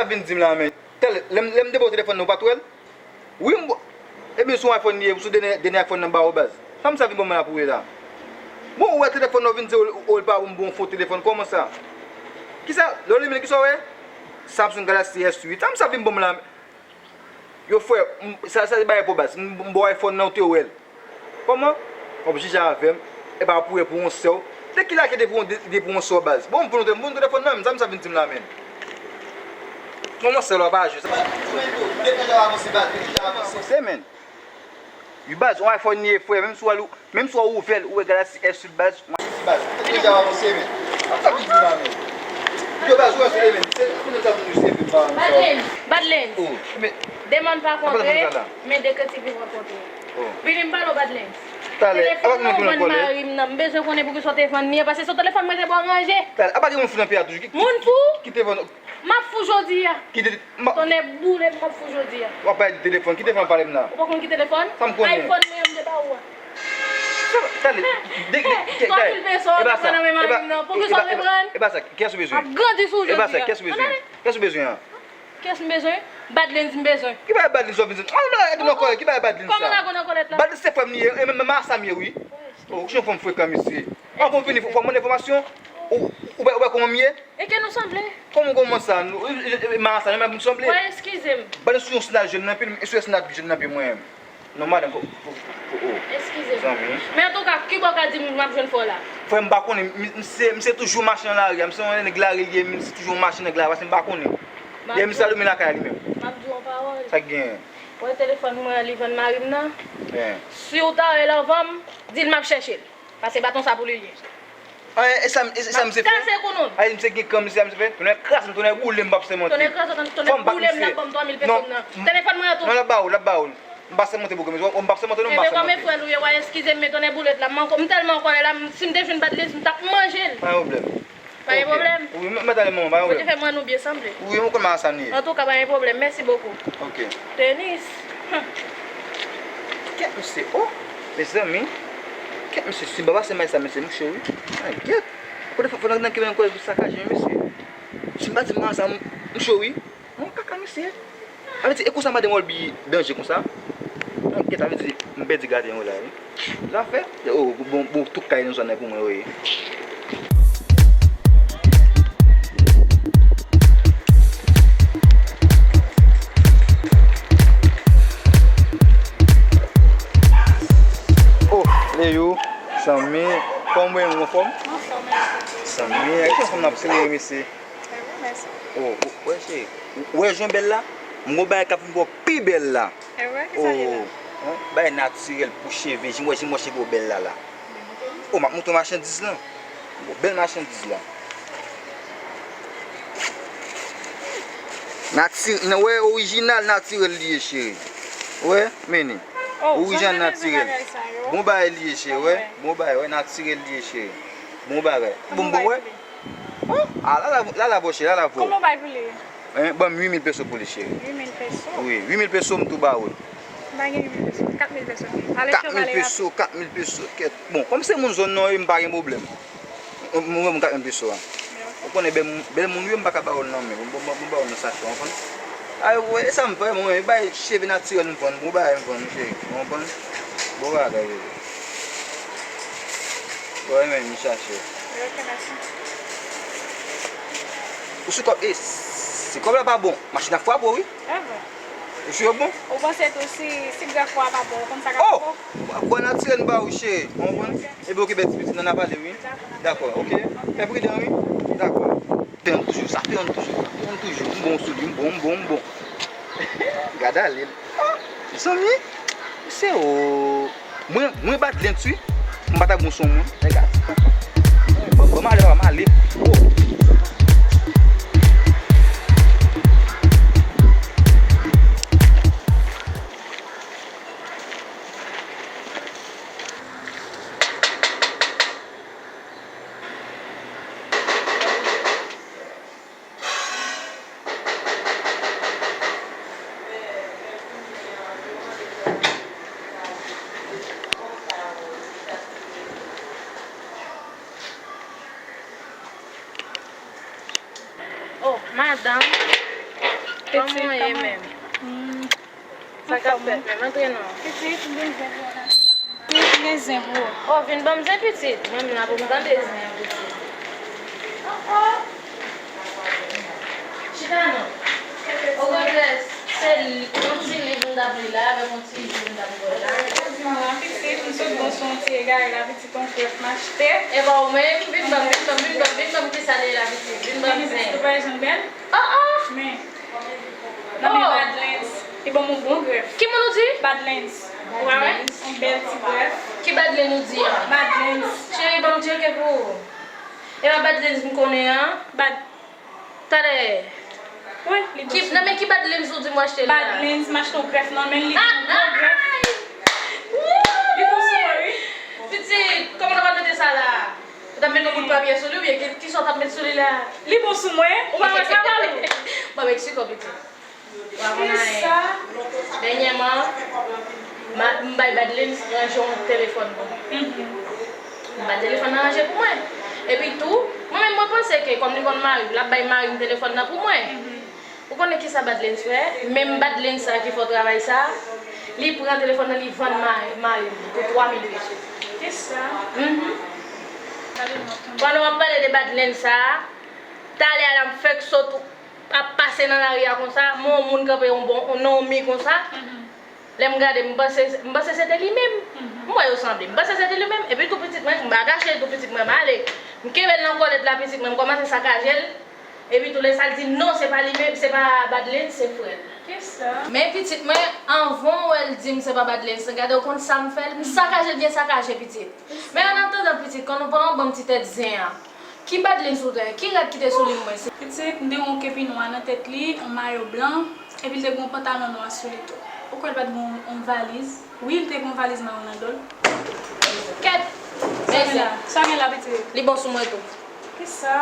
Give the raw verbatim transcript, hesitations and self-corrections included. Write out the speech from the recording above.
Sa vin di m la, men. Tèl, lè m, lè m te ba w telefòn nan, ou pa t wè l? Wi, m ba w. Ebyen, sou iPhone li ye, sou dènye, dènye iPhone nan ba ou, baz. Sa m sa vin ban mwen la pou ou ye la? Bon, ou wè telefòn nan, ou vin di ou, ou, ou pa bon, bon, fo telefòn, kòman sa? Kisa, lè w limen, kisa w wè? Samsung Galaxy S uit. Sa m sa vin ban mwen la? Yo, frè, m, sa, sa se bagay pou baz. M, m ba w iPhone nan, ou te wè l. Kòman? W ap jije avè m, epa pou wè pou yon sè w. De ki lage de pou yon, de, de pou yon sè w baz? Bon, m pou nou, pou nou telefòn nan, men sa m sa vin di m la, men. Kòman sè w la pa jwe sa? Se, men. Wi, baz, yon iPhone li ye, frè, menm si w al, menm si w ouvè l, ou wè Galaxy S uit baz. Baz, deja avanse, men. Sa vin di la, men. Yo, baz, ou wè, se, men. Se, se, se, se, se, se, se, Badlens, Badlens. Oh, men. Demann pa kontre, men de kredi vin rankontre. Oh. Vini m pale w, Badlens. Talè, telefòn nan ou vann mari m nan. M bezwen konnen poukisa w te vann li an, paske se telefòn mwen te ba w ranje. Talè, apa gen moun fou nan peyi a toujou? Ki, ki, moun fou? Ki te vann? M ap fou jodi a. Ki te, m ap Tonnè boule m, m ap fou jodi a. W ap pale de telefòn. Ki telefòn w ap pale m la? Ou pa konn ki telefòn? Sa m konnen. iPhone mwen an m te ba ou a. Sa, talè, de, de, de, twa mil peso w te pran nan men mari m nan. Poukisa w te pran l? E pa sa, kiyès ou bezwen? M ap grandi sou ou jodi a. E pa sa, kiyès ou bezwen? Kiyès ou bezwen an? Kiyès m bezwen? Badlens m bezwen. Ki bagay Badlens w ap vin di? An, men la, gade nan kò, ki bagay Badlens sa? Kòman w lage w nan kòlèt la? Badlens se frè m li ye, e menm, menm a sa m ye, wi. Oh, ki jan fanm frekan, mesye. Anvan w vini, fò, fò w mande enfòmasyon. Ou, ou, ou, ou wè kòman m ye? E ke nou sanble? Kòman, kòman sa? Nou, e, e, e, ma sa, nou menm nou sanble. Wè, eskize m. Badlens sou yon snap jèn nan pye, e sou yon snap jèn nan pye mwen menm. Non, madanm, fò, fò, fò, oh. Eskize m. Zanmi. Men antouka, kibò w ka di m m ap jwenn frè w la? Frè m, m pa konnen, m, m se, m se toujou mache nan lari a, m se yon nèg lari li ye, m se toujou mache nan lari, paske m pa konnen. Yè misye al dòmi lakay li menm. M ap di w yon pawòl. Sa k genyen? Wè telefòn mwen an li vann mari m nan. Si w ta wè l anvan m, di l m ap chèche l. Paske baton sa pou li l ye. An, e sa, e sa misye fè? M ap kase kounoun. Ay, misye gen kan, misye, misye fè. Tonnè kraze m, tonnè boule m, m p ap sèmante. Tonnè kraze w, tonnè boule m, l ap ban m twa mil peso m nan. Telefòn mwen an tou. Non, l ap ba ou, l ap ba ou. M pa sèmante pou ou, m p ap sèmante non, m pa sèmante. Ebyen, kòm e frè l ou ye, w a eskize m, men tonnè boule m la, m ankò, m tèlman an kòlè la, m, si m te jwenn Badlens, m t ap manje l. Pa gen pwoblèm. Pa gen pwoblèm. Wi, m, m talè manman, pa gen pwoblèm. Bondye fè m wè nou byen sanble. Wi, m konn masanm ye. Antouka, pa gen pwoblèm. Mèsi bokou. Ok. Tenis. Hum. Kèt mesye, oh, mezanmi. Kèt mesye, si m pa pase may sa, mesye, m cho wi. Ay, kèt. Kote fò, fò nan, nan ki men kòlèt pou sakaje, mesye. Si m pa di masanm, m cho wi. Yon kaka mesye. Sa vle di, e konsa madan Wòlbi danje konsa? Yon kèt, sa vle di, m pèdi gaden yo la, wi. Zafè, oh, bon, bon, tout kay nan zòn nan pou mwen, wi. Oh, Leyou, zanmi, kòman w ye, ou anfòm? Anfòm, mèsi. Zanmi, e ki fanm nan ap serye, mesye? Ewi, mèsi. Oh, oh, wè, cheri. Ou wè jan w bèl la? M gon bagay k ap vin ba w pi bèl la. Ewi, kisa ki la? Oh, yon bagay natirèl pou cheve, jan m wè, jan m wè cheve w bèl la la. Oh, m ap montre w machandiz lan. Yon bèl machandiz la. Nati-, nan, wè, orijinal, natirèl li ye, cheri. Wè, men li. Oh, orijinal, natirèl. Bon bagay li ye, cheri, wè. Bon bagay, wè, natirèl li ye, cheri. Bon bagay. Bon, bon, wè. Oh, ah, la, la, la, la, bòchè, la, la, bò. Kòman w bay pou li? Hein, ban m uit mil peso pou li, cheri. Uit mil peso? Wi, uit mil peso, m tou ba ou l. M pa gen uit mil peso, kat mil peso. Ale chevale. Kat mil peso, kat mil peso, kèt. Bon, kòm se moun zòn nan, m pa gen pwoblèm. M, m, m, kat mil peso a. Ou konnen bèl, bèl moun, wi, m pa ka ba ou l nan men. Bon, bon, bon, ba ou l nan sachè, w konprann? Ay, wè, e sa m fè, mwen, e bay cheve natirèl m vann, bon bagay m vann, cheri. Ou konprann? Bon bagay, bebe. Wè, men, m chache. Ok, mèsi. Ou sou kòb, e, si kòb la pa bon, machin ap frape w, wi. Evan. Ou sou yo bon? Ou panse tou si, si grafwa pa bon, ou konn sa k ap fè w? Oh! Bwa natirèl m ba ou, cheri. Ou konprann? Ebyen, oke, bèl ti pitit, n a pale, wi. Dakò, oke? Fè pridan, wi. Dakò. Fè yon toujou, sa fè yon toujou, sa fè yon toujou. M bon sou li, m bon, m bon, m bon. Gad ale. Ah, mezanmi. Mesye, oh. Mwen, mwen bat lent, wi. M pa ta bon sou moun. Nèg a. Ban, ban m ale, papa, m ale. Oh. Oh, madanm. Kòman w ye menm? Sa k ap fèt menm? Antre non. Pitit, m gen zen pou ou la. Pitit, m gen zen pou ou. Oh, vin ban m zen pitit. Mwen menm la pou m tande zen an pitit. Oh, oh. Chita non. Okontrè, se li, yon ti liv m t ap li la, avèk yon ti jou m t ap bwè la. Ou di mwen, pitit, m sot bon sou yon ti egare la, pitit, yon grèf m achte. E pa ou menm, vin ban m, vin ban m, vin ban m, vin ban m kisa li ye la, pitit. Vin ban m zen. Pitit, ou pa janm bèl? Oh, oh! Men, nan men Badlands, li ban m yon bon grèf. Ki moun ou di? Badlands. Ou pa wè? Yon bèl ti grèf. Ki Badlands ou di an? Badlands. Cheri, ban m tcheke pou ou. E pa Badlands m konnen an? Bad. Talè. Wi, li bon. Ki, nan men ki Badlands ou di m w achte l la? Badlands, m achte yon grèf nan men l, li di yon gwo grèf. Li bon sou mwen, wi. Pitit, kòman w ta pral mete sa la? Ou t ap met yon bout papye sou li oubyen ki, kisa w t ap met sou li la? Li bon sou mwen, ou pa wè sa, Paolo? Ban m eksplike w, pitit. Ou pa konn anyen. Dènyèman, m bay Badlands ranje yon telefòn pou mwen. M bay telefòn nan ranje pou mwen. Epi tou, mwen menm mwen panse ke kòm li konn mari m, l ap bay mari m telefòn nan pou mwen. Ou konnen kisa Badlands fè? Menm Badlands sa ki fè w travay sa, li pran telefòn nan, li vann mari, mari m pou twa mil peso. Kisa? Mhm. Pandan w ap pale de Badlands sa, talè a la m fèk sot ap pase nan lari a konsa, m wè yon moun kanpe yon bon, nan yon mi konsa. Lè m gade, m panse, m panse se te li menm. M wè yo sanble. M panse se te li menm. Epi tou pitit mwen, m pa kache tou pitit mwen, m ale. M kenbe l nan kòlèt la, pitit mwen, m kòmanse sakaje l. Epi tou lè sa l di non, se pa li menm, se pa Badlands, se frè l. Kisa? Men pitit mwen, anvan w wè l di m se pa Badlands, gade w konn sa m fè l, m sakaje l byen sakaje pitit. Men an atandan pitit, kòm nou pran yon bon ti tèt zen an. Ki Badlands ou te, ki rad ki te sou li mwen se? Pitit, m te gen yon kepi nwa nan tèt li, yon mayo blan, epi l te gen yon pantalon nwa sou li tou. Ou kwè l pa t gen yon, yon valiz? Wi, l te gen yon valiz mawon nan do l. Kèt! Sa gen la, sa gen la, pitit? Li bon sou mwen tou. Kisa?